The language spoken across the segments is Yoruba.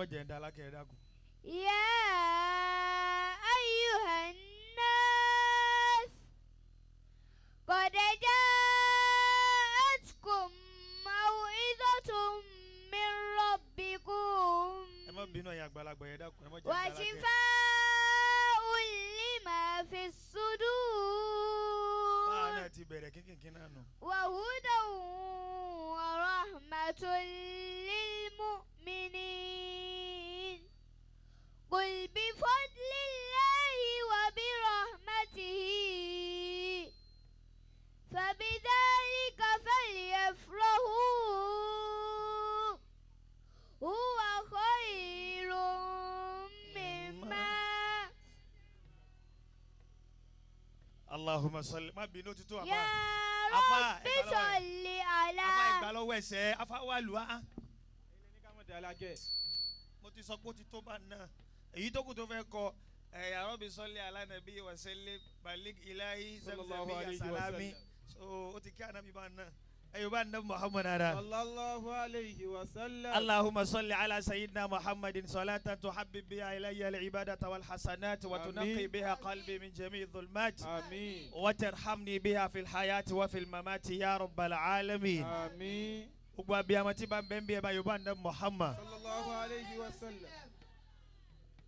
Má jẹ́ ń da alákẹ́, ẹ dákun. يا أيها الناس قد جاءتكم موعظة من ربكم Ẹ má bínú, ẹ̀yin àgbàlagbà, ẹ dákun, ẹ má jẹ́ ń da alákẹ́. وشفاء لما في Báwa الصدور náà ti bẹ̀rẹ̀ kínkìnkín náà nù. وهدى ورحمة للمؤمنين. قل بفضل الله وبرحمته فبذلك فليفرحوا هو خير مما اللهم صل, má bínú títún àfa. يا Afa, رب ẹ gbà lọ́wọ́ ẹ̀. صل على Afa, ìgbà lọ́wọ́ ẹsẹ̀ afa wà lù á. Mo ti sọ pé ó ti tó bá náà, èyí tó kù tó fẹ́ kọ ẹ̀, يا رب صل على النبي وسلم بلغ إلهي صلى الله زمزمي عليه salami وسلم. So ó ti kí anabi bá náà, ẹ yóò bá nàbí Muhammad ara. صلى الله عليه وسلم. اللهم صل على سيدنا محمد صلاة تحبب بها إلي العبادة والحسنات وتنقي آمين. بها قلبي من جميع الظلمات آمين. وترحمني بها في الحياة وفي الممات يا رب العالمين. آمين. Gbogbo abiyamọ tí bá ń bẹ́ ń bí, ẹ bá yorùbá ń dẹ́ Muhammad. صلى الله عليه وسلم.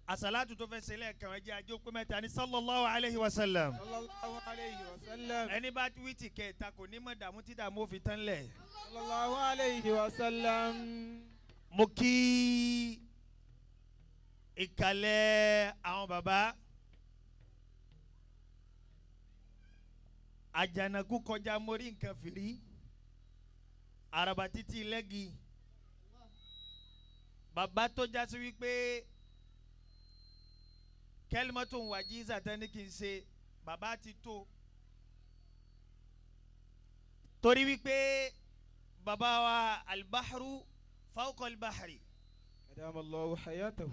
Àsàlátù tó fẹ́ ṣe lẹ́ẹ̀kan, ẹ jẹ́ àjọ pé mẹ́ta ní صلى الله عليه وسلم. صلى الله عليه وسلم. Ẹni bá wíìtì kẹta kò ní mọ̀ dààmú tí dààmú ó fi tán lẹ̀. صلى الله عليه وسلم. Mo kí ìkàlẹ̀ àwọn bàbá àjànàkú kọjá mórí nǹkan fìrí àràbà títí lẹ́gì, bàbá tó jásí wípé كلمة وجيزة tẹ́ni kì í ṣe bàbá ti tó, torí wípé bàbá wa البحر فوق البحر. أدام الله حياته.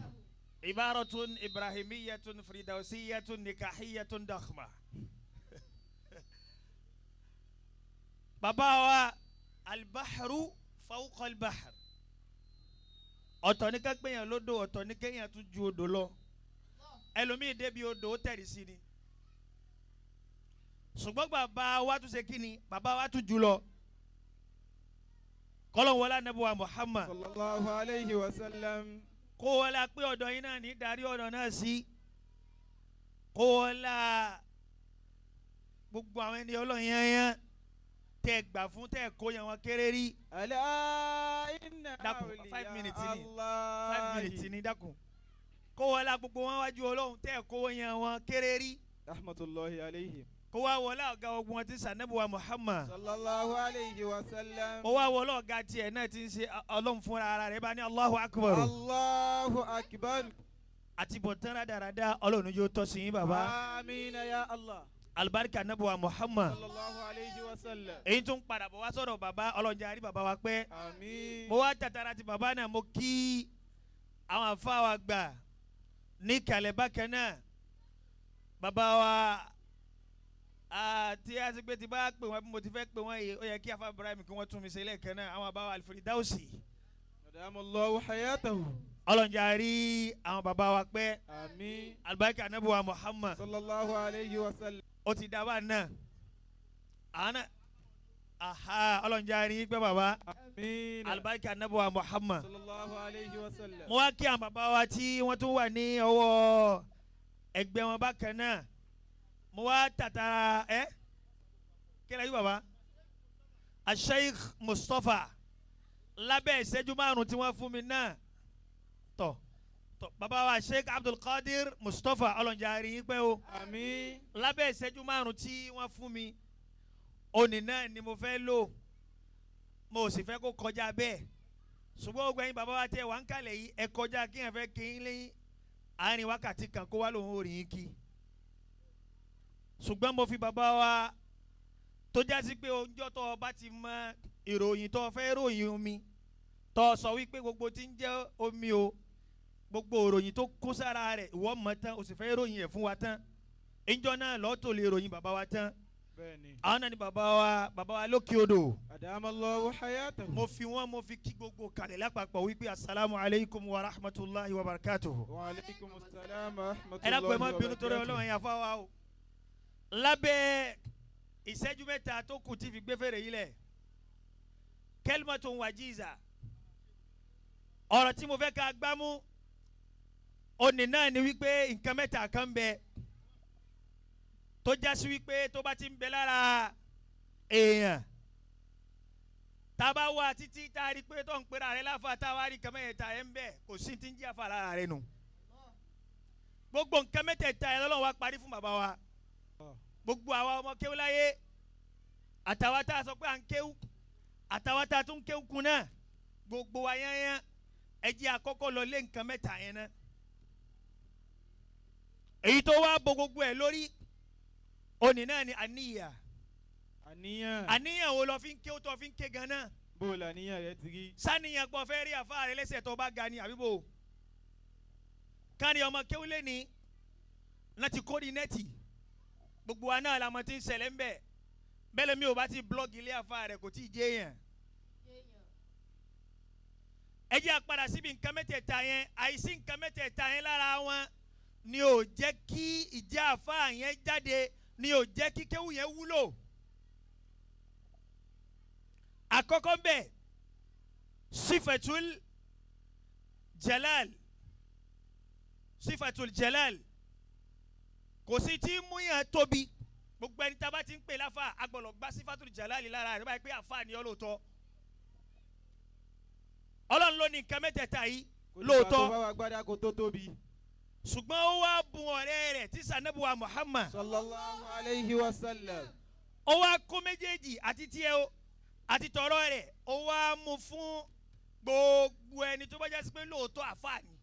عبارة إبراهيمية فردوسية نكاحية ضخمة. Bàbá wa البحر فوق البحر, ọ̀tọ̀ ní ká gbẹ̀yàn lódò, ọ̀tọ̀ ní kéèyàn tún ju odò lọ. Ẹlòmíì débi odò, ó tẹ̀rí sí ni, ṣùgbọ́n bàbá wa tún ṣe kí ni, bàbá wa tún jù lọ. Kọ́lọ̀ wọlé anabuwa Muhammad. صلى الله عليه وسلم. Kó wọlé pé ọ̀dọ̀ yín náà ní darí ọ̀dọ̀ náà sí, kó wọlé gbogbo àwọn ẹni Ọlọ́run yẹn yẹn tẹ gbà fún, tẹ kó yẹn wọn kéré rí. ألا إن Dákun, 5 minutes ni. الله 5 minutes ni, dákun. Kó wọlé gbogbo wọn wájú Ọlọ́run tẹ kó yẹn wọn kéré rí. رحمة الله عليهم. Kó wá wọlé ọ̀gá ogun wọn ti sànẹ́bùwà Muhammad. صلى الله عليه وسلم. Kó wá wọlé ọ̀gá tiẹ̀ náà ti ń ṣe Ọlọ́run fúnra ara rẹ̀ bá ní الله أكبر. الله أكبر. Àti bọ̀tán rádaràda, Ọlọ́run yóò tọ́ sí yín, bàbá. آمين يا الله. Alibarika anabuwa Muhammad. صلى الله عليه وسلم. Èyí tó ń padà bọ̀ wá sọ̀rọ̀ bàbá, ọlọ́njẹ́ àrí bàbá wa pẹ́. آمين. Mo wá tàtàrà ti bàbá náà, mo kí àwọn àfa wa gbà ní kàlẹ́. Bákan náà, bàbá wa àti àti tí bá pè wọ́n bí mo ti fẹ́ pè wọ́n yìí, ó yẹ kí afa Ibrahim kí wọ́n tún mi ṣe lẹ́ẹ̀kan náà, àwọn bàbá wa Alfiridausi. أدام الله حياته. Ọlọ́njẹ́ àrí àwọn bàbá wa pẹ́. آمين. Alibarika anabuwa Muhammad. صلى الله عليه وسلم. Ó ti dá wa náà àná aha, ọlọ́njẹ́ àrí pẹ́, bàbá. آمين. Alibarika anabuwa Muhammad. صلى الله عليه وسلم. Mo wá kí àwọn bàbá wa tí wọ́n tún wà ní ọwọ́ ẹgbẹ́ wọn bákan náà. Mo wá tàtàrà ẹ kí lè yí bàbá Asheikh Mustapha lábẹ́ ìṣẹ́jú 5 tí wọ́n fún mi náà tọ̀ tọ̀. Bàbá wa Sheikh Abdulkadir Mustapha, ọlọ́njẹ́ àrí yín pẹ́ o. آمين. Lábẹ́ ìṣẹ́jú 5 tí wọ́n fún mi òní náà ni mo fẹ́ lò, mo sì fẹ́ kó kọjá bẹ́ẹ̀, ṣùgbọ́n gbogbo ẹ̀yin bàbá wa tẹ wà ń kalẹ̀ yìí, ẹ kọjá kí ẹ fẹ́ kí n lé àárín wákàtí kan kó wá lòun ò rí yín kí. Ṣùgbọ́n mo fi bàbá wa tó jásí pé oúnjẹ tó o bá ti mọ ìròyìn tó o fẹ́ ròyìn omi, tó o sọ wípé gbogbo tí ń jẹ́ omi o, gbogbo ìròyìn tó kó sára rẹ̀, ìwọ mọ̀ tán, o sì fẹ́ ròyìn ẹ̀ fún wa tán, ìjọ náà lọ́ọ́ tó lè ròyìn bàbá wa tán. Bẹ́ẹ̀ni. Àwọn náà ni bàbá wa, bàbá wa lókè odò. Adamallahu hayatahu. Mo fi wọn, mo fi kí gbogbo kalẹ̀ lápapọ̀ wípé asalaamu alaykum wa rahmatulahi wa barakatuhu. Wa aleykum salaam wa rahmatulahi Ẹ dákun, ẹ má bínú torí Ọlọ́run yẹn afá wa o. Lábẹ́ ìṣẹ́jú 3 tó kù tí fi gbé fèrè yìí lẹ̀, kẹlímọ̀tò wàjíìzà, ọ̀rọ̀ tí mo fẹ́ ká gbámú òní náà ni wípé nǹkan mẹ́ta kan ń bẹ tó jásí wípé tó bá ti ń bẹ lára èèyàn, tá a bá wá títí tá a rí pé tó ń pera rẹ láfa, tá a wá rí nǹkan mẹ́ta yẹn ń bẹ, kò sí ti ń jí àfa lára rẹ nù. Gbogbo nǹkan mẹ́tẹ̀ẹ̀ta yẹn lọ́lọ́run wá parí fún bàbá wa. Gbogbo àwa ọmọ kéwú láyé, àtàwa tá a sọ pé à ń kéwú, àtàwa tá a tún kéwú kun náà, gbogbo wa yányán, ẹ jẹ́ àkọ́kọ́ lọ lé nǹkan mẹ́ta yẹn náà. Èyí tó wá bo gbogbo ẹ̀ lórí òní náà ni àníyàn. Àníyàn. Àníyàn wo lọ fi ń kéwú tó fi ń ké gan náà? Bó o làníyàn rẹ ti rí? Sàníyàn pọ̀ fẹ́ rí àfa rẹ lẹ́sẹ̀ tó bá ga ni àbíbò kárí ọmọ kéwú lé ní láti kórìí nẹ́ẹ̀tì. Gbogbo wa náà la mọ̀ tí ń ṣẹlẹ̀ ń bẹ̀. Bẹ́ẹ̀ mi ò bá ti blọ́ọ̀gì ilé àfa rẹ̀, kò tí ì jẹ́ yẹn. Ẹ jẹ́ a padà síbi nǹkan mẹ́tẹ̀ẹ̀ta yẹn. Àìsí nǹkan mẹ́tẹ̀ẹ̀ta yẹn lára wọn ni ò jẹ́ kí ìjẹ́ àfa yẹn jáde, ni ò jẹ́ kí kéwù yẹn wúlò. Àkọ́kọ́ ń bẹ̀, sifatul jalal. Sifatul jalal, kò sí tí mú yàn tóbi. Gbogbo ẹni tá a bá ti ń pè láfa, agbọ̀lọ̀ gba sifatul jalal lára rẹ̀ báyìí pé àfa ni ọ́ lóòótọ́. Ọlọ́run ló ní nǹkan mẹ́tẹ̀ẹ̀ta yìí lóòótọ́, tó bá wa gbádà kó tó tóbi. Ṣùgbọ́n ó wá bùn ọ̀rẹ́ rẹ̀ tí sanabuwa Muhammad sallallahu alayhi wa sallam. Ó wá kó méjèèjì, àti tiẹ̀ o àti tọ̀rọ̀ rẹ̀, ó wá mú fún gbogbo ẹni tó bá jásí pé lóòótọ́ àfa ni,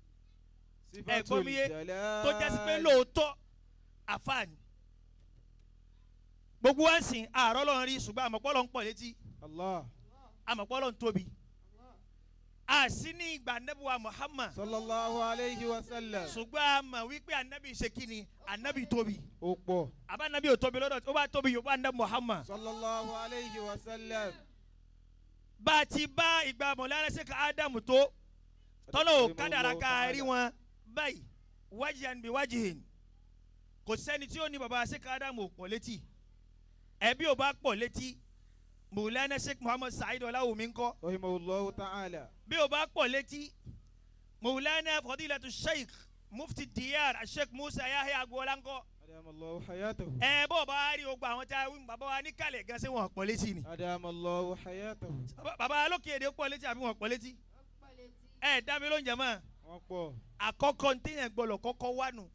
ẹ̀gbọ́n mi yé, tó jásí pé lóòótọ́ àfa ni. Gbogbo wa ń sìn àárọ̀ lọ́n rí, ṣùgbọ́n àmọ̀pọ̀ lọ́n pọ̀ létí. Allah. Àmọ̀pọ̀ lọ́n tóbi. Àsí ní ìgbà anabiwa Muhammad sallallahu alayhi wa sallam. Ṣùgbọ́n a mọ̀ wípé anabi ṣe kí ni? Anabi tóbi. Ó pọ̀. Àbá anabi ò tóbi lọ́dọ̀, ó bá tóbi yóò bá anabi Muhammad sallallahu alayhi wa sallam. Bá a ti bá ìgbà mọ̀lára ṣe ká Ádámù tó tọ́lọ̀ ò kádàrá ká rí wọn báyìí wájìhàn bí wájìhìn, kò sẹ́ni tí ó ní baba ṣe ká Ádámù ò pọ̀ létí. Ẹbí ò bá pọ̀ létí, Mọ̀lára Sheikh Muhammad Saheed Ọláwùmí ńkọ́? Rahimahullahu ta'ala. Bí o bá pọ̀ létí, Mọ̀lára Fadilatu Sheikh Mufti Diyar Sheikh Musa Yahya Agboola ńkọ́? Adamallahu hayatahu. Ẹ bọ́ bá rí ogun àwọn tí a wí, bàbá wa níkàlẹ̀ gan, ṣé wọn pọ̀ létí ni? Adamallahu hayatahu. Bàbá lókè èdè pọ̀ létí àbí wọn pọ̀ létí? Ẹ dá mi lóúnjẹ mọ́. Wọ́n pọ̀. Àkọ́kọ́ ntẹ̀yẹ̀ gbọ́dọ̀ kọ́kọ́ wá nù.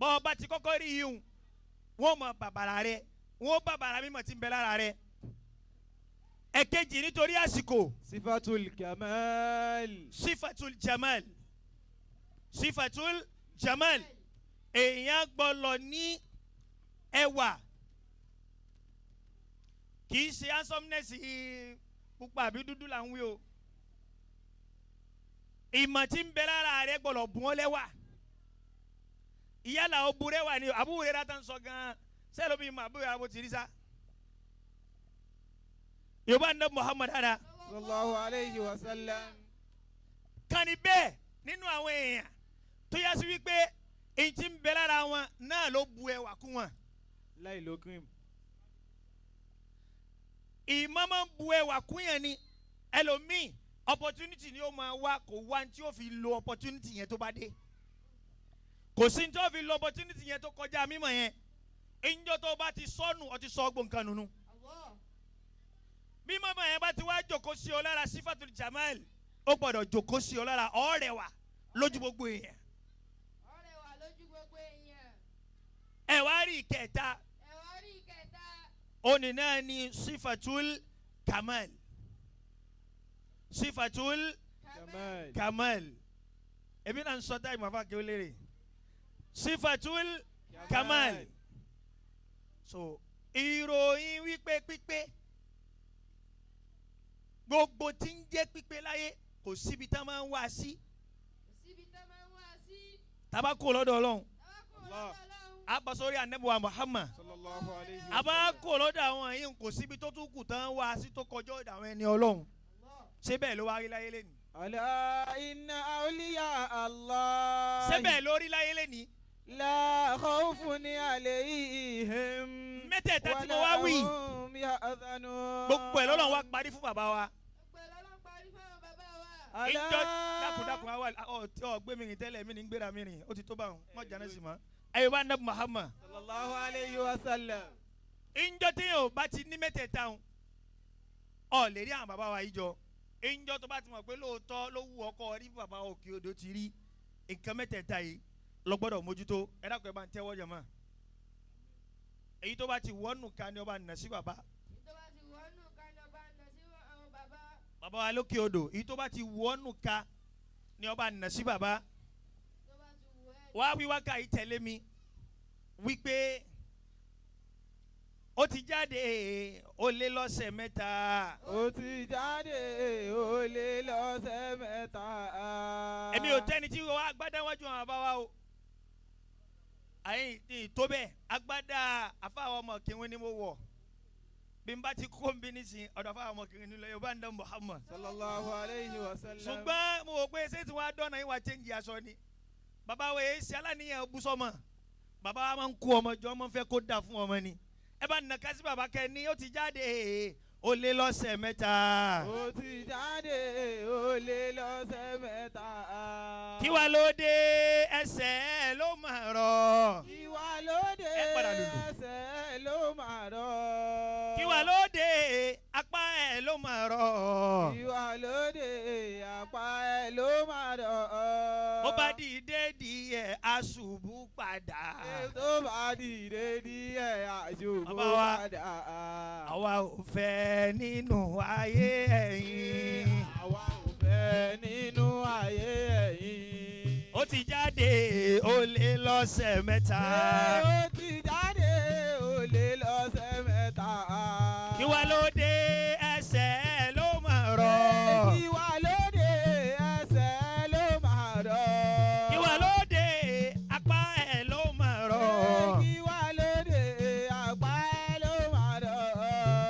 Bọ́ ọba ti kọ́kọ́ rí yìí, wọ́n mọ bàbàrà rẹ, wọ́n bàbàrà mímọ̀ tí ń bẹ lára rẹ. Ẹ̀kejì, nítorí àsìkò. Sifatul kamal. Sifatul jamal, sifatul jamal, èèyàn gbọ́dọ̀ ní ẹwà. Kì í ṣe handsomeness pupa àbí dúdú là ń wí o. Ìmọ̀ tí ń bẹ lára rẹ gbọ́dọ̀ bùn ọ́ lẹ́wà. Ìyálà ó burẹ́wà ni àbúrò rẹ tá ń sọ gan-an sẹ́lómi mọ̀ àbúrò rẹ bó ti rí sá. Yorùbá ń dẹ́ Muhammad ara sallallahu alayhi wa sallam. Kàní bẹ́ẹ̀ nínú àwọn èèyàn tó yá sí wípé èyí tí ń bẹ lára wọn náà ló bu ẹwà kún wọn. Láì lo cream. Ìmọ̀ máa ń bu ẹwà kún yẹn ni. Ẹlòmíì, opportunity ni ó máa wá, kò wá ní tí ó fi lo opportunity yẹn tó bá dé. Kò sí ní tí ó fi lo opportunity yẹn tó kọjá mímọ̀ yẹn. Ìjọ tó bá ti sọnù, ọ ti sọ ọgbọ̀n nǹkan nùnú. Bí mọ̀mọ́ yẹn bá ti wá jòkó sí ọ lára, sifatul jamal, ó gbọ́dọ̀ jòkó sí ọ lára, ọ̀rẹ́ wà lójú gbogbo èèyàn. Ọ̀rẹ́ wà lójú gbogbo èèyàn. Ẹ wá rí ìkẹta. Ẹ wá rí ìkẹta. Òní náà ni sifatul kamal, sifatul kamal. Kamal. Èmi náà ń sọ táyì màfà kí ó lérè sifatul kamal. So ìròyìn wípé pípé, gbogbo tí ń jẹ́ pípé láyé, kò síbi tá a máa ń wá sí. Síbi tá máa ń wá sí. Tabako lọ́dọ̀ Ọlọ́run. Tabako Allah. lọ́dọ̀ Ọlọ́run. A bọ́ sórí anabiwa Muhammad. Sallallahu alayhi wa A bá sallam. kó lọ́dọ̀ àwọn yìí kò síbi tó tún kù tán wá sí tó kọjọ́ ọ̀dọ̀ àwọn ẹni Ọlọ́run. Ṣé bẹ́ẹ̀ ló wá rí láyé lẹ́nu? Ala inna awliya Allah. Ṣé bẹ́ẹ̀ ló rí láyé lẹ́ni? La khawfun alayhim. Mẹ́tẹ̀ẹ̀ta tí mo wá wí. Wala hum yahzanun. Gbogbo ẹ̀ lọ́lọ́run wá parí fún bàbá wa. Gbogbo ẹ̀ lọ́lọ́run parí fún bàbá wa. Ala. Ìjọ dákúndákún àwa ọ gbé mi rìn tẹ́lẹ̀ mi ní gbéra mi rìn ó ti tó báwọn mọ̀ jáde sí ma. Ẹ̀yin bá nẹ́bù Muhammad. Sallallahu alayhi wa sallam. Ìjọ tí yóò bá ti ní mẹ́tẹ̀ẹ̀ta ń ọ lè rí àwọn bàbá wa yìí jọ. Ìjọ tó bá ti mọ̀ pé lóòótọ́ ló wù ọkọ rí bàbá òkè odò ti rí nǹkan mẹ́tẹ̀ẹ̀ta yìí lọ gbọ́dọ̀ mójútó. Ẹ dákun ẹ bá ń tẹ́wọ́ jẹ̀ mọ́. Èyí tó bá ti wọ́nù ká ni ọba nà sí bàbá. Èyí tó bá ti wọ́nù ká ni ọba nà sí àwọn bàbá. Bàbá wa lókè odò èyí tó bá ti wọ́nù ká ni ọba nà sí bàbá. Tó bá ti wù ẹ́. Wá wíwá ká yìí tẹ̀lé mi wípé ó ti jáde ó lé lọ́sẹ̀ mẹ́ta. Ó ti jáde ó lé lọ́sẹ̀ mẹ́ta. Èmi ò tẹ́ni tí wọ́n agbádá wájú àwọn bàbá wa o. Àyìn ní tó bẹ́ẹ̀ agbádá àfáwọn ọmọ kìnìún ni mo wọ̀. Bí n bá ti kó n bí nísìnyí ọ̀dọ̀ àfáwọn ọmọ kìnìún ni lọ Yorùbá ń dán Muhammad. Sallallahu alayhi wa sallam. Ṣùgbọ́n mo wò pé ṣé tí wọ́n á dọ́nà yín wá chẹ́ǹgì aṣọ ni. Bàbá wa yìí ṣe aláníyàn bú sọ́mọ. Bàbá wa máa ń kó ọmọ jọ ọmọ fẹ́ kó dà fún ọmọ ni. Ẹ bá nàka sí bàbá kẹ ní ó ti jáde ó lé lọ́sẹ̀ mẹ́ta. Ó ti jáde ó lé lọ́sẹ̀ mẹ́ta. Kí wá ló dé ẹsẹ̀ ló máa rọ̀. Kí wá ló dé Ẹ padà lùlù. ẹsẹ̀ ló máa rọ̀. Kí wá ló dé apá ẹ̀ ló máa rọ̀. Kí wá ló dé apá ẹ̀ ló máa rọ̀. Ó bá dìde díẹ̀ aṣubú padà. Tó bá dìde díẹ̀ àṣubú Bàbá wa. padà. Àwa ò fẹ́ nínú ayé ẹ̀yin. Àwa ò fẹ́ nínú ayé ẹ̀yin. Ó ti jáde ó lé lọ́sẹ̀ mẹ́ta. Ó ti jáde ó lé lọ́sẹ̀ mẹ́ta. Kí wá ló dé ẹsẹ̀ ló máa rọ̀. Kí wá ló dé ẹsẹ̀ ló máa rọ̀. Kí wá ló dé apá ẹ̀ ló máa rọ̀. Kí wá ló dé apá ẹ̀ ló máa rọ̀.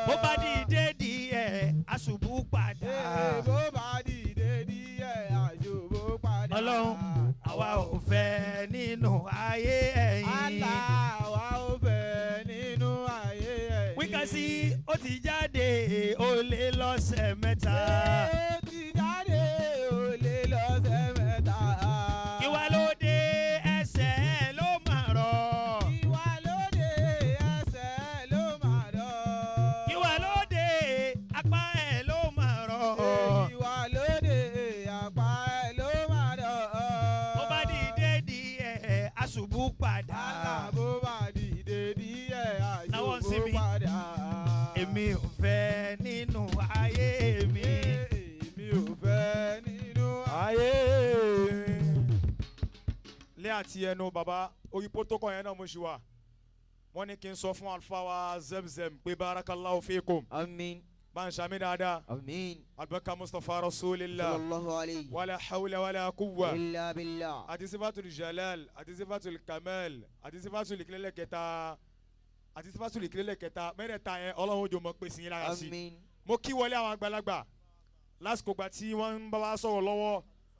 Bó bá dìde díẹ̀ aṣubú padà. Bó bá dìde díẹ̀ àṣubú padà. Ọlọ́run àwa ò fẹ́ nínú ayé ẹ̀yin. Àlá àwa ò fẹ́ nínú ayé ẹ̀yin. Wíkàsí ó ti jáde ó lé lọ́sẹ̀ mẹ́ta. Ó ti jáde ó lé lọ́sẹ̀ mẹ́ta. Kí wá ló dé ẹsẹ̀ ló máa rọ̀. Kí wá ló dé ẹsẹ̀ ló máa rọ̀. Kí wá ló dé apá ẹ̀ ló máa rọ̀. Kí wá ló dé apá ẹ̀ ló máa rọ̀. Bó bá dìde díẹ̀ aṣubú padà. Àlá bó bá dìde díẹ̀ Náwó sí àṣubú mi. padà. Èmi ò fẹ́ nínú ayé mi. Èmi ò fẹ́ nínú ayé lé àti ẹnu baba orí protocol yẹn náà mo ṣì wà wọ́n ní kí n sọ fún alfa wa Zemzem pé barakallahu fikum Amin. bá ń ṣàmì dáadáa Amin. albarka Mustapha rasulillah Sallallahu alayhi. wala hawla wala quwwa Illa billah. àti sifatul jalal àti sifatul kamal àti sifatul ìkílẹ̀lẹ̀ kẹta àti sifatul ìkílẹ̀lẹ̀ kẹta mẹ́rẹ̀ẹ̀ta yẹn ọlọ́run jò mọ̀ pé sí yín lára sí Amin. mo kí wọlé àwọn àgbàlagbà lásìkò gbà tí wọ́n ń bá wa sọ̀rọ̀ lọ́wọ́